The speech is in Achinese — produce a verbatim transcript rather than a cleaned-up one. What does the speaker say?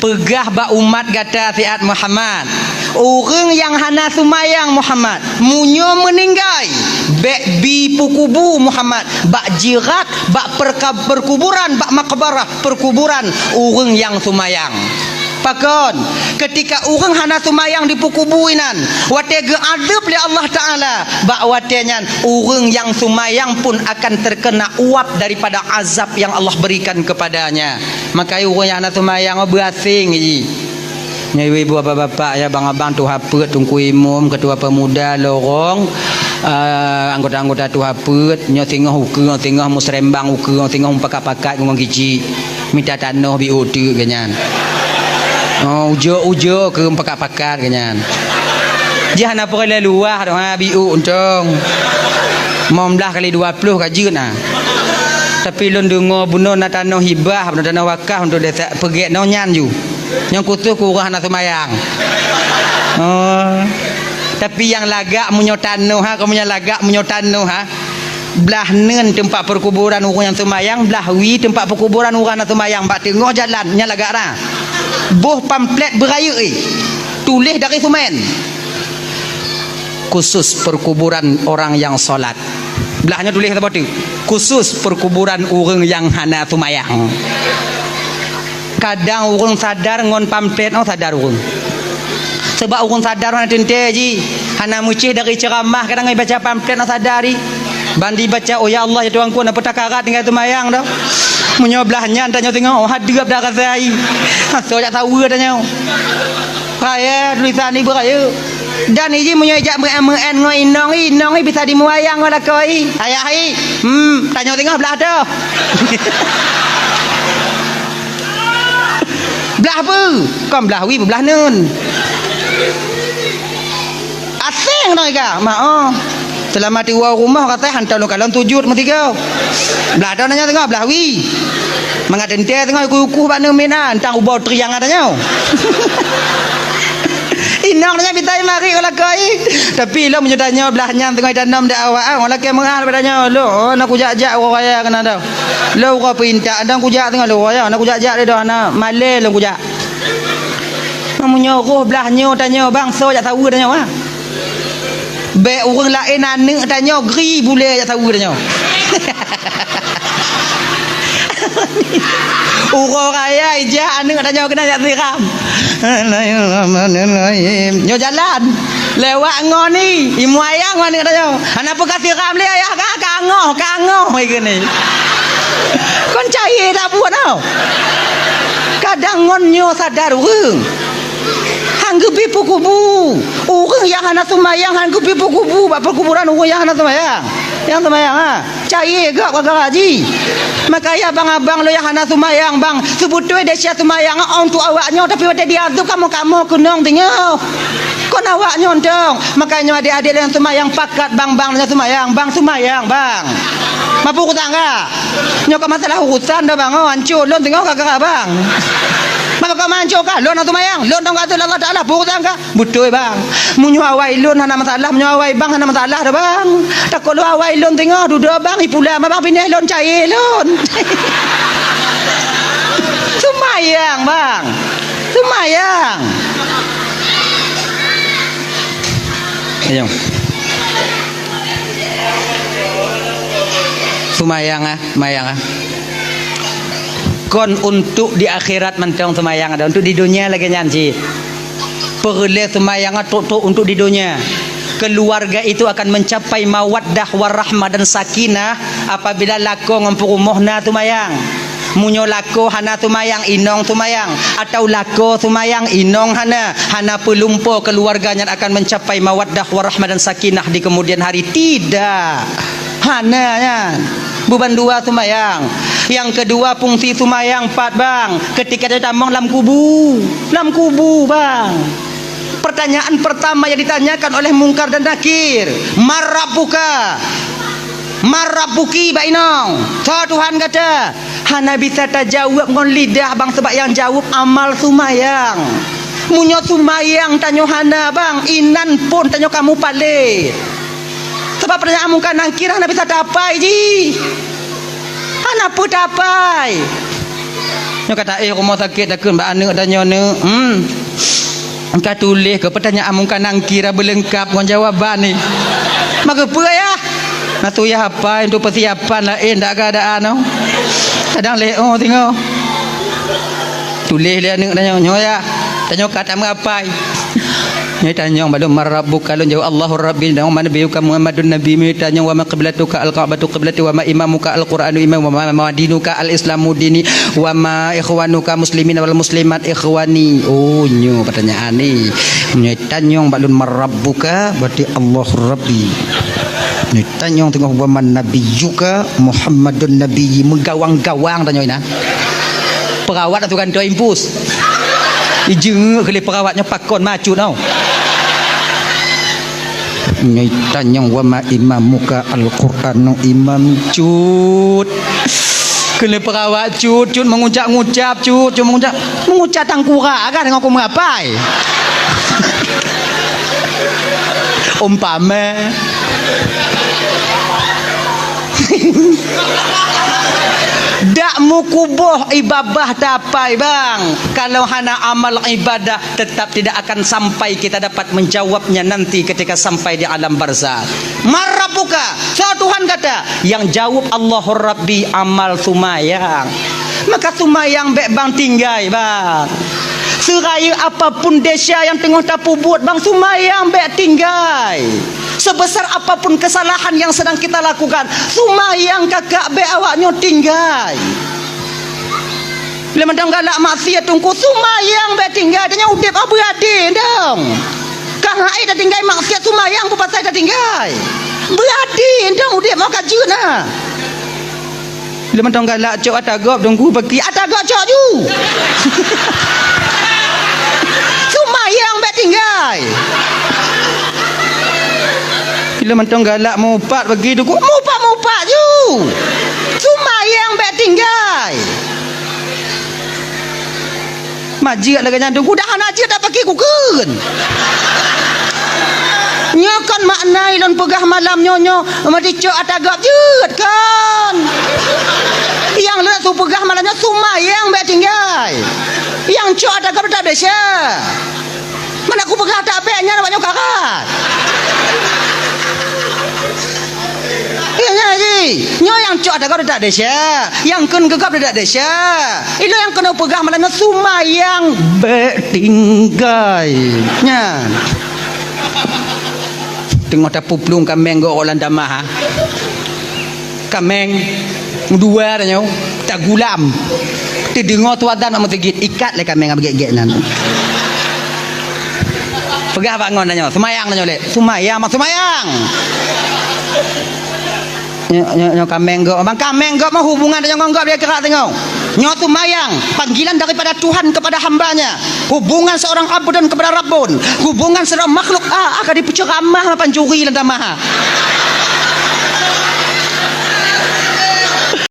Peugah bak umat gata siat Muhammad, ureuëng nyang hana seumayang Muhammad, meunyoe meuninggai, bék bi peukubu Muhammad, bak jirat, bak perka-, perkuburan, bak makbarah, perkuburan ureuëng nyang seumayang. Pakon, keutika ureuëng hana seumayang dipeukubu inan, watée geuadeueb lé Allah Taala, bak watée nyan ureuëng nyang seumayang pun akan terkena uap daripada azab yang Allah berikan kepadanya. Maka ureuëng nyang hana seumayang, oh, beuasing jih. Nyoe ibu-ibu, bapak-bapak, ya, abang-abang, tuha peuet, teungku imum, ketua pemuda, lorong, eh, anggota-anggota tuha peuet, nyoe singoh ukeue, singoh musrembang ukeue, singoh mupakat-pakat ngon kicik. Mita tanoh biôh teuk geuh nyan. Oh, ujoe-ujoe keu mupakat-pakat geuh nyan. Jih hana peureulée luwah doh, ha, biôh untông. Limong blaih kali dua ploh ka jeuet na. Tapi lôn deungoe bunoe na tanoh hibah, bunoe tanoh wakaf untuk desa peugét nyoe nyan ju. Nyang khusos keu ureuëng hana seumayang. Oh. Tapi nyang lagak meunyoe tanoh ha, kamoe nyang lagak meunyoe tanoh ha. Blaih neun teumpat perkuburan ureuëng nyang seumayang, blaih wie teumpat perkuburan ureuëng hana seumayang bak teungoh jalan nyang lagak na. Boh pamflet beurayeuk, eh. Tuléh dari semen. Khusus perkuburan orang yang salat. Blaih nyoe tuléh saboh teuk. Khusus perkuburan ureuëng nyang hana seumayang. Kadang ureuëng sadar ngon pamflet, oh, sadar ureuëng. Sebab ureuëng sadar hana teuntée jih, hana meucéh dari ceuramah, kadang ibaca pamflet, oh, sadar jih. Ban ibaca, "Oh ya Allah, ya Tuhanku, na peutakarat tinggai seumayang dah." Meunyoe blaih nyan tanyoe singoh, oh, hadeueb dah rasa jih. Asoe jak saweue tanyoe. Raya tulisan ibu raya. Dan iji meunyoe jak meu'en-meu'en ngon inong i, inong i bisa dimuayang ngon lakoe i. Ayah i, hmm, tanyoe singoh blaih toh. Blaih peue? Kon blaih wie, blaih neun. Aseng nong iga, ma oh. Seulama tiwoe rumoh katai hantom lôn kalon sujut meusigoe. Blaih toh tanyoe singoh blaih wie. Mangat teuntée singoh ikuh-ikuh bak neun miet na, entang ubau triang tanyoe. Inong tanyoe bitai marit u lakoe i. Tapi lom meunyoe tanyoe blaih nyan singoh itanom di awak, ah, lakée meu'ah bak tanyoe. Lôn, oh, na kujak-jak uroe raya keunan dah. Lôn uroe peuintat, entang kujak singoh lôn uroe raya, na kujak-jak lé dah, na malée lôn kujak. Meunyoe roh blaih nyoe tanyoe bang, soe jak saweue tanyoe, ha? Bék ureuëng laén aneuëk tanyoe gri bulée jak saweue tanyoe. Uroe raya ijak aneuëk tanyoe keunan jak siram. Bismillahirrahmanirrahim. Nyoe jalan. Lewat ngon i, imuayang ngon aneuëk tanyoe. Hana peue ka siram lé ayah ka, ka angoh, ka angoh, i keuneuk. Kon cayée dak buet tau. Kadang ngon nyoe sadar ureuëng. Han geubri peukubu. Ureuëng nyang hana seumayang han geubri peukubu bak peukuburan ureuëng nyang hana seumayang. Nyang seumayang, ha. Cayée gak gara-gara jih. Makanya abang-abang lôn nyang hana seumayang, bang. Seubeutôi desya seumayang untuk awak nyoe, tapi watée diazeueb kamoe-kamoe keunong teungoh. Kon awak nyoe dong. Makanya adék-adék lôn seumayang pakat, bang, bang, lôn seumayang, bang, seumayang, bang. Mapu kutangga. Nyoe ka masalah urusan dah, bang, oh, hancô lôn teungoh gara-gara bang. Maka ka mahancô ka lôn hana seumayang, lôn dong ka Allah Taala, pu kutangga. Beutôi, bang. Meunyoe awai lôn hana masalah, meunyoe awai bang hana masalah dah, bang. Takot lôn awai lôn teungoh dudoe bang, ipula ma bang pinéh lôn cayée lôn. Seumayang, bang. Seumayang. Ayo. Seumayang, ah, seumayang, ah. Kon untuk di akhirat mantong seumayang, ada untuk di dunia lagée nyan cit. Peureulée seumayang trok-trok untuk di donya. Keluarga itu akan mencapai mawaddah warahmah dan sakinah apabila lakoe ngon peurumoh na seumayang. Meunyoe lakoe hana seumayang, inong seumayang, atau lakoe seumayang, inong hana, hana peulumpo keluarga nyan akan mencapai mawaddah warahmah dan sakinah di kemudian hari. Tidak. Hana nyan. Beuban dua seumayang. Nyang keudua fungsi seumayang pat, bang. Ketika tatamong lam kubu. Lam kubu, bang. Pertanyaan pertama yang ditanyakan oleh Mungkar dan Nakir, "Man rabbuka? Man rabbuki, bak inong? Soe Tuhan gata?" Hana bisa tajaweueb ngon lidah, bang, sebab nyang jaweueb amal seumayang. Meunyoe seumayang tanyoe hana, bang, inan phon tanyoe kamoe palét. Sabab peurenyang Mungkar Nakir hana bisa tapai jih. Hana peue tapai. Nyoe ka taéh rumoh sakét takheun bak aneuk tanyoe, "Neuk, hmm, ka tuléh keu peutanyaan Mungkar Nangkir beulengkap ngon jawaban ni." "Maka peue, Yah?" "Na su yah hafai untuk persiapan laén dak keadaan nyoe. Kadang lé oh singoh." Tuléh lé aneuk tanyoe, "Nyoe, Yah, tanyoe ka tameuhafai." Nyoe tanyong bak lôn, "Man rabbuka?" Lôn jaweueb, "Allahu Rabbi." "Wa man nabiyyuka?" "Muhammadun Nabi." Nyoe tanyong, "Wa ma qiblatuka?" "Al-Ka'batu qiblati." "Wa ma imamuka?" "Al-Qur'anu imami." "Wa ma, ma dinuka?" "Al-Islamu dini." "Wa ma ikhwanuka muslimin wal muslimat?" "Ikhwani." Oh, nyoe pertanyaan ni. Nyoe tanyong bak lôn, "Man rabbuka?" Berarti, "Allahu Rabbi." Nyoe tanyong teungoh, "Wa man nabiyyuka?" "Muhammadun Nabi." Meugawang-gawang tanyong inan. Perawat atau gantoe impus. Ijeungeuk keu lé perawat nyoe pakon macut tau. Nyoe tanyong, "Wa ma imamuka?" "Al-Qur'anu imami." Cut. Keu lé perawat cut, cut mengucap-ngucap, cut, cut mengucap. Mengucap tangkurak kan dengan aku meuapai. Umpama. Dak meukuboh ibadah tapai, bang. Kalau hana amal ibadah, tetap tidak akan sampai kita dapat menjawabnya nanti ketika sampai di alam barzakh. "Man rabbuka?" Soe Tuhan gata? Nyang jaweueb, "Allahu Rabbi." Amal sumayang. Maka sumayang bék bang tinggai, bang. Seurayeuk apapun desya nyang teungoh tapeubuet, bang, sumayang bék tinggai. Sebesar apapun kesalahan yang sedang kita lakukan, sumayang kakak bék awak nyoe tinggai. Lé mantong galak maksiat teungku, sumayang bék tinggai. Tanyoe udeb beuradi dong. Ka hai tatinggai maksiat, sumayang peue pasai tatinggai. Beuradi dong udeb mau ka jeuet na. Lé mantong galak cok ata gob teungku, bagi ata gob cok ju. Sumayang bék tinggai. Lé mantong galak mupat bagi teungku, mupat-mupat ju. Sumayang bék tinggai. Majeuet lagée nyan teungku, dah hana jeuet dak paki kukheun. Nyoe kon makna lôn peugah malam nyoe, nyoe meudicok ata gob jeuet kon. Nyang lôn su peugah malam nyoe sumayang bék tinggai. Nyang cok ata gob dak desya. Mana kupeugah dak bék nyan awak nyoe karat. Iya, iya, iya. Nyoe nyang cok ata gob dak desya, nyang kheun keu gob dak desya. Ilôn nyang keuneuk peugah malam nyoe sumayang bék tinggai. Nyan. Teungoh tapuplueng kaméng gob lam tamah, ha. Kaméng dua tanyoe tagulam. Teudeungoe su azan bak meuseujid, ikat lé kaméng bak gét-gét nyan. Peugah bak ngon tanyoe, sumayang tanyoe lé. Sumayang, mak sumayang. Nyoe, nyoe, nyoe kaméng gob. Bang, kaméng gob mah hubungan tanyoe ngon gob dia kerak tanyoe. Nyoe sumayang, panggilan daripada Tuhan kepada hamba-Nya. Hubungan seorang abdun kepada Rabbun. Hubungan seorang makhluk, ah, akan dipeuceramah pancuri lam tamah.